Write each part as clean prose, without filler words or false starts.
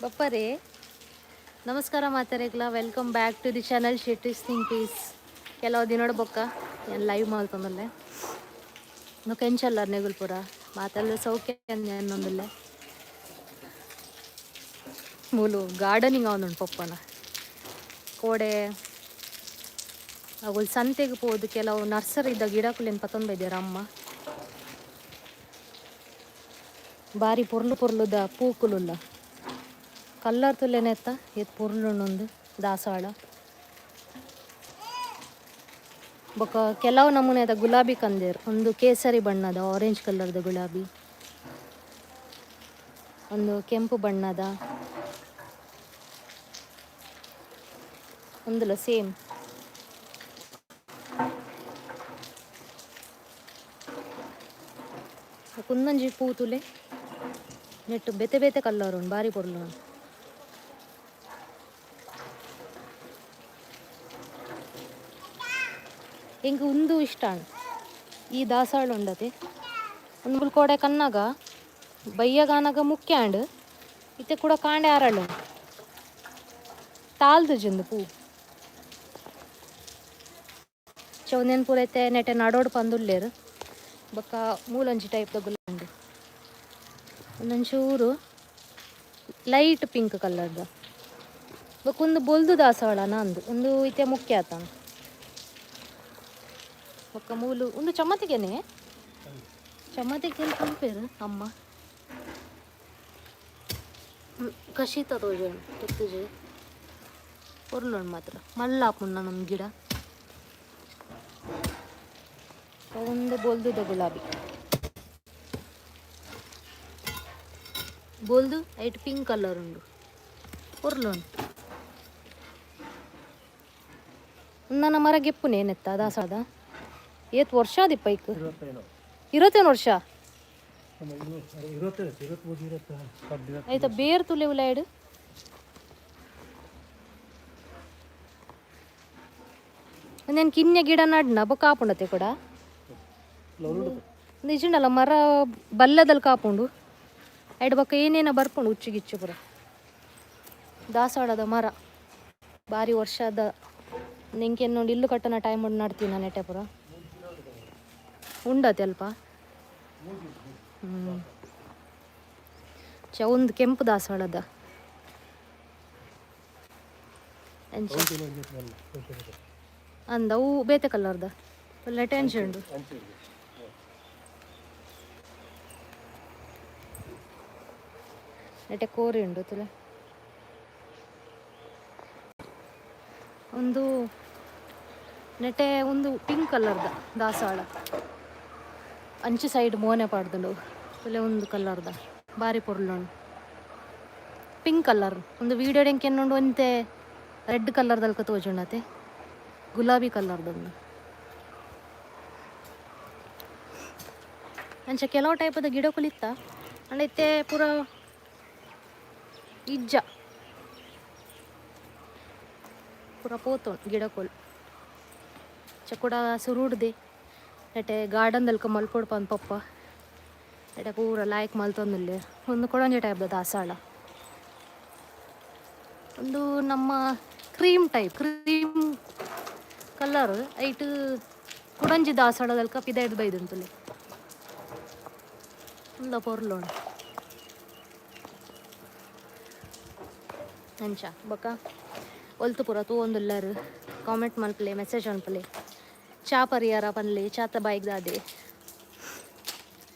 ಬಪ್ಪರೇ ನಮಸ್ಕಾರ ಮಾತಾರೇಗ್ಲ. Welcome back to the channel Shetty's think peace. ಕೆಲವು ದಿನೋಡ್ ಬೊಕ್ಕ ಏನು ಲೈವ್ ಮಲ್ತೊಂದುಲ್ಲೆ. ಬೊಕ್ಕ ಎಂಚಲ್ಲ ನೆಗುಲ್ಪುರ ಮಾತೆಲ್ಲ ಸೌಖ್ಯ ಅನ್ನೊಂದುಲ್ಲೆ. ಮೂಲು ಗಾರ್ಡನಿಂಗ್ ಅವನುಂಡು ಪಪ್ಪನ ಕೋಡೆ ಅವುಲ್ ಸಂತೆಗೆ ಪೋದು ಕೆಲವು ನರ್ಸರಿದ ಗಿಡಕುಲೆನ್ ಪತ್ತೊಂದು ಬೈದೆರ್ ಅಮ್ಮ. ಬಾರಿ ಪೊರ್ಲು ಪೊರ್ಲುದ ಪೂಕುಲುಲ್ಲ. ಕಲ್ಲರ್ ತುಲ್ಲೆನೆತ್ತ ಏತ್ ಪೊರ್ಲುಂಡು ದಾಸವಾಳ. ಬೊಕ ಕೆಲವು ನಮೂನೆದ ಗುಲಾಬಿ ಕಂದೆರ್. ಒಂದು ಕೇಸರಿ ಬಣ್ಣದ, ಆರೆಂಜ್ ಕಲರ್ದ ಗುಲಾಬಿ, ಒಂದು ಕೆಂಪು ಬಣ್ಣದ, ಉಂದುಲ ಸೇಮ್. ಕುಂದೊಂಜಿ ಪೂ ತೂಲೆ, ನೆಟ್ ಬೇತೆ ಬೇತೆ ಕಲರ್ ಉಂಡು, ಬಾರಿ ಪೊರ್ಲು ಉಂಡು. ಎಂಕ್ ಉಂದು ಇಷ್ಟ ಈ ದಾಸಾಳ ಉಂಡತೆ. ಉಂದು ಮುಲ್ಪ ಕೋಡೆ ಕನ್ನಗ ಬಯ್ಯಗಾನಗ ಮುಖ್ಯ ಆಂಡ್, ಇತ್ತೆ ಕೂಡ ಕಾಂಡೆ ಅರಳು ತಾಲ್ದುಜಿ ಪೂ. ಚೌನೇನ್ ಪೂರ ಇತ್ತೆ ನೆಟೆ ನಡೋಡು ಪಂದುಲ್ಲೆರ್. ಬೊಕ್ಕ ಮೂಲೊಂಜಿ ಟೈಪ್ದ ಗುಲಾಬಿ ಉಂಡು, ಒಂದೊಂಚೂರು ಲೈಟ್ ಪಿಂಕ್ ಕಲರ್ದ. ಬೊಕ್ಕ ಉಂದು ಬೊಲ್ದು ದಾಸವಾಳನ ಅಂದು, ಉಂದು ಇತ್ತೆ ಮುಖ್ಯ ಆತ. ಬೊಕ್ಕ ಮೂಲು ಉಂದು ಚಮ್ಮತಿಗೆನೆ, ಚಮ್ಮತಿಗೆ ಪನ್ಪೆರ್ ಅಮ್ಮ. ಕಶಿತ ತೋಜುಂಡು ಗೊತ್ತುಜಿ, ಪೊರ್ಲುಂಡು ಮಾತ್ರ. ಮಲ್ಲ ಆಪುಂಡು ನಮ್ಮ ಗಿಡ. ಒಂದು ಬೊಲ್ದುದ ಗುಲಾಬಿ, ಬೊಲ್ದು ಐಟ್ ಪಿಂಕ್ ಕಲರ್ ಉಂಡು, ಪೊರ್ಲುಂಡು. ನನ್ನ ಮರ ಗೆಪ್ಪುನೆ ನೆತ್ತ ದಾಸಾದ. ಏತ್ ವರ್ಷ ಆದಿಪ್ಪ ಐಕ್? 25 ವರ್ಷ ಆಯ್ತಾ. ಬೇರ್ ತುಲೆ ಉಲಾಯ್ಡು ಒಂದೇನು ಕಿನ್ಯ ಗಿಡ ನಡ್ನ ಬೊಕ್ಕ ಆಪುಂಡತೆ ಕೂಡ ನಿಜಂಡಲ್ಲ. ಮರ ಬಲ್ಲದಲ್ಲಿ ಕಾಪುಂಡು. ಐಡ್ ಬೊಕ್ಕ ಏನೇನ ಬರ್ಪುಂಡು, ಉಚ್ಚು ಗಿಚ್ಚು ಪೂರ. ದಾಸವಾಳದ ಮರ ಬಾರಿ ವರ್ಷದ. ನಿಂಕೆ ನೋಡಿ ಇಲ್ಲು ಕಟ್ಟನ ಟೈಮ್ ಉಂಡು ನಡ್ತೀನಿ ನಾನು ನೆಟ್ಟೆ ಪೂರ ಉಂಡತೆ ಅಲ್ಪ. ಚ ಒಂದು ಕೆಂಪು ದಾಸವಾಳದ ಅಂಚ ಅಂದ. ಅವು ಬೇತೆ ಕಲರ್ದ ಒಳ್ಳೆ ಟೆನ್ಷನ್ ಉಂಡು. ನೆಟೆ ಕೋರಿ ಉಂಡು ತುಲೆ. ಒಂದು ನೆಟೆ ಒಂದು ಪಿಂಕ್ ಕಲರ್ದ ದಾಸವಾಳ. ಅಂಚೆ ಸೈಡ್ ಮೋನೆ ಪಾಡ್ದುಂಡು ತುಲೆ. ಒಂದು ಕಲರ್ದ ಬಾರಿ ಪೊರ್ಲುಂಡು, ಪಿಂಕ್ ಕಲರ್. ಒಂದು ವೀಡಿಯೋ ಎಂಕೆನ್ನುಂಡು ಒಂತೆ ರೆಡ್ ಕಲರ್ದಲ್ಕ ತೋಜುಂಡತೆ, ಗುಲಾಬಿ ಕಲರ್ದೊಂದು. ಅಂಚ ಕೆಲವು ಟೈಪದ ಗಿಡಕುಲಿತ್ತ ಅಂಡ ಇತ್ತೆ ಪೂರ ಇಜ್ಜ, ಪೂರ ಪೋತುಂಡು ಗಿಡಕುಲು. ಚಕ್ಕುಡ ಸುರುಡ್ದೆ ನೆಟೆ ಗಾರ್ಡನ್ ದಲ್ಕ ಮಲ್ಪೊಡು ಪಂದ್ ಪಪ್ಪ ನೆಟೆ ಪೂರ ಲಾಯ್ಕ್ ಮಲ್ತೊಂದುಲ್ಲೆರ್. ಒಂದು ಕೊಡೊಂಜಿ ಟೈಪ್ದ ದಾಸಾಳ, ಒಂದು ನಮ್ಮ ಕ್ರೀಮ್ ಟೈಪ್, ಕ್ರೀಮ್ ಕಲರ್. ಐಟ್ ಕುಡಂಜಿ ದಾಸಾಳದಲ್ಕ ಪಿದಯ್ಡ್ ಬೈದುಂತುಲೆ. ಉಂದ ಪೊರ್ಲುಂಡು ಅಂಚ. ಬೊಕ ಒಲ್ತು ಪೂರ ತೂವೊಂದುಲ್ಲೆರ್ ಕಾಮೆಂಟ್ ಮಲ್ಪಲೆ, ಮೆಸೇಜ್ ಮಲ್ಪಲೆ. ಚಾ ಪರಿಯಾರ ಪನ್ಲೆ, ಚಾತ ಬಾಯಿಗ್ ದಾದೆ.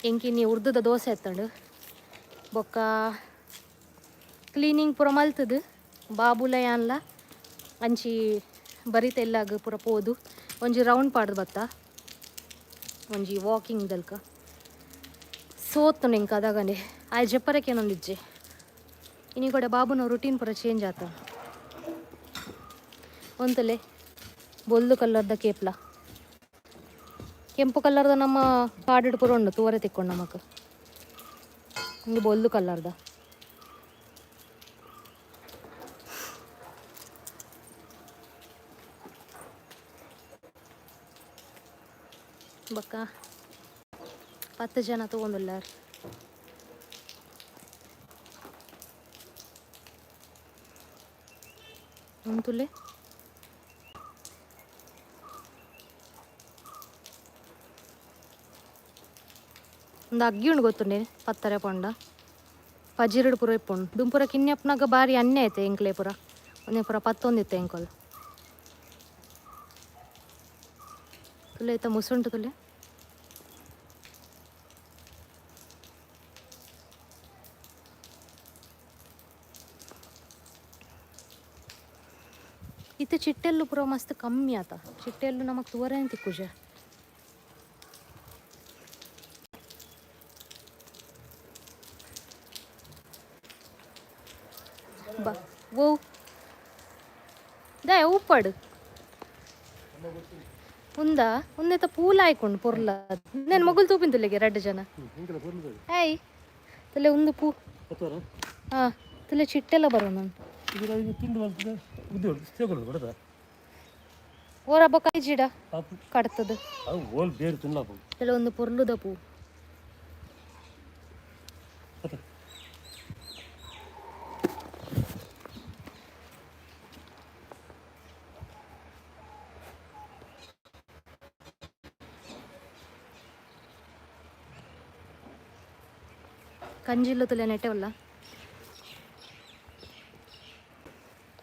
ಎಂಕಿನಿ ಉರ್ದುದ ದೋಸೆ ಎತ್ತಂಡು. ಬೊಕ್ಕ ಕ್ಲೀನಿಂಗ್ ಪೂರ ಮಲ್ತದು ಬಾಬುಲ ಯಾನ್ಲ ಅಂಚಿ ಬರಿತ ಎಲ್ಲಾಗ ಪೂರ ಪೋದು ಒಂಜಿ ರೌಂಡ್ ಪಾಡ್ದು ಬತ್ತ, ಒಂಜಿ ವಾಕಿಂಗ್ ದಲ್ಕ. ಸೋತು ಎಂಕ್ ಅದಗನೆ ಆಯ್ ಜಪ್ಪರಕ್ಕೇನೊಂದಿಜ್ಜೆ. ಇನಿ ಕೂಡ ಬಾಬುನ ರುಟೀನ್ ಪೂರ ಚೇಂಜ್ ಆತ. ಒಂತಲೆ ಬೊಲ್ದು ಕಲರ್ದ ಕೇಪ್ಲ, ಕೆಂಪು ಕಲರ್ದ ನಮ್ಮ ಕಾಡಿಡ್ ಪೂರ ಉಂಡು, ತೂವರೆ ತಿಕ್ಕೊಂಡು ನಮಕ್. ಇಂದು ಬೊಲ್ದು ಕಲರ್ದ. ಬೊಕ್ಕ 10 ಜನ ತಗೊಂಡುಲ್ಲಾರ್. ಉಂತುಲೆ ಒಂದು ಅಗ್ಗಿ ಉಂಡು ಗೊತ್ತುಂಡೆ ಪತ್ತರೆ ಪೊಂಡ ಪಜಿರುಡು ಪೂರ ಇಪ್ಪುಂಡು ದುಂಪುರ ಕಿನ್ಯಪ್ಪನಾಗ ಬಾರಿ ಅನ್ಯ ಐತೆ ಎಂಕ್ಲೆ ಪೂರ ಒಂದೇ ಪೂರ ಪತ್ತೊಂದಿತ್ತೆ ಎಂಕೊಲ್ ತುಲೆ ಐತ ಮುಸುಂಟು ತುಲೆ ಇತ್ತೆ ಚಿಟ್ಟೆಲ್ಲು ಪೂರ ಮಸ್ತ್ ಕಮ್ಮಿ ಆತ ಚಿಟ್ಟೆಲ್ಲು ನಮಕ್ ತೂವರೆ ತಿಕ್ಕುಜ ಬಾ ಓ ದಾಯ ಉಪ್ಪಡು ಉಂದ ಉಂದೆತ ಪೂಲ ಆಯ್ಕೊಂಡು ಪೊರ್ಲ నేను ಮೊಗುಲು ತೂಪಿನ ತುಲೆಗೆ ರಡ್ಡು ಜನ ಏಯ್ ತುಲೆ ಒಂದು ಪೂ ಹಾ ತುಲೆ ಚಿಟ್ಟೆಲ್ಲ ಬರೋ ನಾನು ಓರ ಬೊಕ್ಕ ಜಿಡ ಕಡ್ತದ ತುಲೆ ಒಂದು ಪೊರ್ಲುದ ಪೂ ಕಂಜಿಲ್ಲು ತುಲೆ ನೆಟ್ಟೆವಲ್ಲ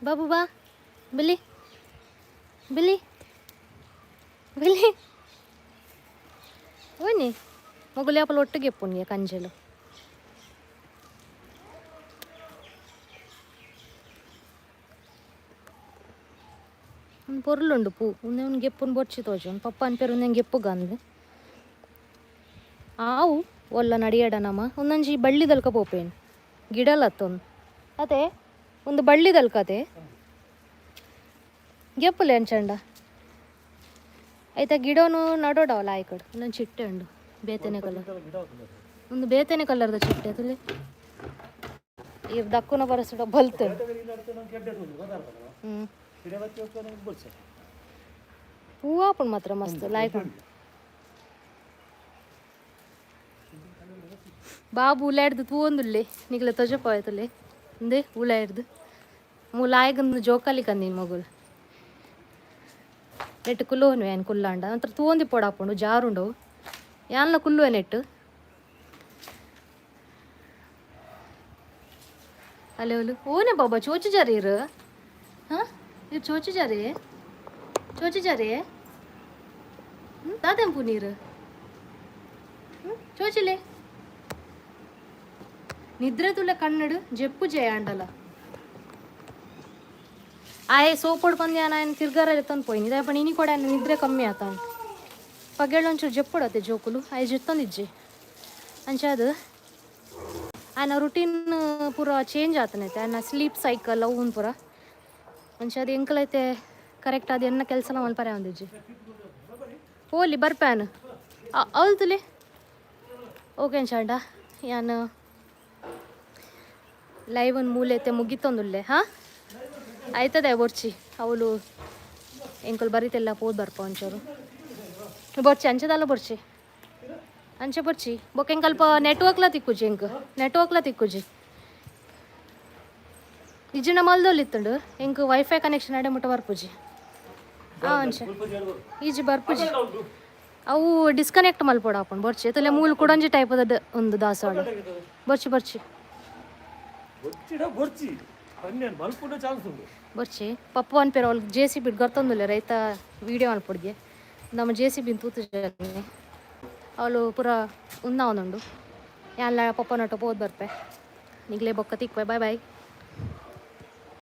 ಬಾಬು ಬಾ ಬಿಲಿ ಬಿಲಿ ಬಿಲಿ ಓನಿ ಮೊಗುಲು ಯಾಪಲ ಒಟ್ಟಿಗೆ ಎಪ್ಪುನಿಗೆ ಕಂಜಲು ಒಂದು ಪೊರ್ಲುಂಡು ಪೂ ಉಂದೆ ಒಂದು ಗೆಪ್ಪುನ್ ಬೊಚ್ಚಿ ತೋಜು ಒಂದು ಪಪ್ಪ ಅನ್ಪೇರು ಒಂದೇ ಗೆಪ್ಪು ಗಂದು ಆವು ಒಲ್ಲ ನಡಿಯಡ ನಮ ಒಂದೊಂಜಿ ಬಳ್ಳಿದಲ್ಕ ಪೋಪೇನು ಗಿಡಲತ್ತೊಂದು ಅದೇ ಒಂದು ಬಳ್ಳಿದಲ್ಕತೆ ಗೆಪ್ಪುಲೆ ಅಂಚಂಡ ಆಯ್ತಾ ಗಿಡನು ನಡೋಡವಲ್ಲ ಆಯ್ಕಡ್ ಒಂದೊಂದು ಚಿಟ್ಟೆ ಉಂಡು ಬೇತನೆ ಕಲರ್ ಒಂದು ಬೇತನೆ ಕಲರ್ದ ಚಿಟ್ಟೆ ತುಲೆ ಇರ್ ದಕ್ಕುನ ಬರಸುಡ ಬಲ್ತು ಹ್ಞೂ ಹೂವು ಆಪುಂಡು ಮಾತ್ರ ಮಸ್ತ್ ಲಾಯ್ಕ್ ಬಾಬು ಉಲಾಡ್ದು ತೂವೊಂದುಲ್ಲೆ ನಿಗ್ಲ ತೊಜಪಾಯ್ತುಲೆ ಇಂದೆ ಉಲಾಡ್ದು ಮೂಲಾಯಗಂದು ಜೋಕಾಲಿ ಕಂದಿನ ಮಗುಲು ನೆಟ್ಟು ಕುಲ್ಲುವನು ಏನು ಕುಲ್ಲಾಂಡ ನಂತರ ತೂವೊಂದಿ ಪೋಡಾಪುಂಡು ಜಾರುಂಡವು ಯಾನ್ಲ ಕುಲ್ಲುವೆ ನೆಟ್ಟು ಅಲ್ಲೇ ಒಲು ಓನೆ ಬಾಬಾ ಚೋಚು ಜಾರಿ ಇರು ಹಾಂ ಇರು ಚೋಚು ಜಾರಿ ಚೋಚು ಜಾರಿ ಹ್ಞೂ ದಾದೆಂಪು ನೀರು ಹ್ಞೂ ಚೋಚಿಲೆ ನಿದ್ರೆ ತುಲೆ ಕಣ್ಣಡು ಜೆಪ್ಪು ಜಯ ಅಂಡಲ ಆಯೆ ಸೋಪೊಡು ಪಂದ್ಯ ఆయన ತಿರ್ಗಾರ ಎತ್ತೊಂದು ಪೋಯಿನಿ ಇದೇ ಪಂಡ ಇನಿ ಕೂಡ ನಿದ್ರೆ ಕಮ್ಮಿ ಆತ ಪಗೆಳೊಂಚೂರು ಜೆಪ್ಪುಡತ್ತೆ ಜೋಕುಲು ಆಯೆ ಜೆತ್ತೊಂದಿಜ್ಜಿ ಅಂಚ ಅದು ఆయన ರುಟೀನ್ ಪೂರ ಚೇಂಜ್ ಆತನೈತೆ ఆయన ಸ್ಲೀಪ್ ಸೈಕಲ್ ಅವು ಪೂರ ಅಂಚ ಅದು ಎಂಕಲೈತೆ ಕರೆಕ್ಟ್ ಅದು ಎನ್ನ ಕೆಲಸ ಮಲ್ಪರೆ ಒಂದಿಜ್ಜಿ ಪೋಲಿ ಬರ್ಪ್ಯಾನ್ ಅವಲ್ತುಲೆ ಓಕೆ ಅಂಚಾಂಡ ಯಾನ್ ಲೈವ್ ಒಂದು ಮೂಲೆ ಮುಗಿತೊಂದುಲ್ಲೆ ಹಾಂ ಆಯ್ತದೆ ಬೊರ್ಚಿ ಅವಳು ಎಂಕುಲು ಬರೀತೆಲ್ಲ ಪೋದು ಬರ್ಪ ಒಂಚೂರು ಬೊರ್ಚಿ ಅಂಚದಲ್ಲ ಬೊರ್ಚಿ ಅಂಚೆ ಬೊರ್ಚಿ ಬೊಕ್ಕ ಎಂಕಲ್ಪ ನೆಟ್ವರ್ಕ್ಲ ತಿಕ್ಕುಜಿ ಎಂಕ್ ನೆಟ್ವರ್ಕ್ಲ ತಿಕ್ಕುಜಿ ಇಜ್ಜಿನ ಮಲ್ದೊಲ್ಲಿತ್ತುಂಡು ಎಂಕ್ ವೈಫೈ ಕನೆಕ್ಷನ್ ಅಡೆ ಮುಟ್ಟ ಬರ್ಪುಜಿ ಹಾಂ ಅಂಚೆ ಈಜಿ ಬರ್ಪುಜಿ ಅವು ಡಿಸ್ಕನೆಕ್ಟ್ ಮಲ್ಪೊಡು ಆಪುಂಡು ಬೊರ್ಚಿ ತುಲೆ ಮೂಲು ಕುಡೊಂಜಿ ಟೈಪದ ಒಂದು ದಾಸವಾಳ ಬೊರ್ಚಿ ಬೊರ್ಚಿ ಬೊರ್ಚಿ ಪಪ್ಪ ಅನ್ಪೇರು ಅವ್ಳು ಜೆ ಸಿ ಬಿಡ್ ಗೊತ್ತೊಂದುಲ್ಲೆ ರೈತ ವೀಡಿಯೋ ಮಲ್ಪೊಡ್ಗೆ ನಮ್ಮ ಜೆ ಸಿ ಬಿನ್ ತೂತು ಜನೆ ಅವಳು ಪೂರ ಉಂದ ಒಂದುಂಡು ಯಾನ್ಲ ಪಪ್ಪ ನಟ ಪೋದು ಬರ್ಪೆ ನಿಗ್ಲೆ ಬೊಕ್ಕ ತಿಕ್ವೆ ಬಾಯ್ ಬಾಯ್.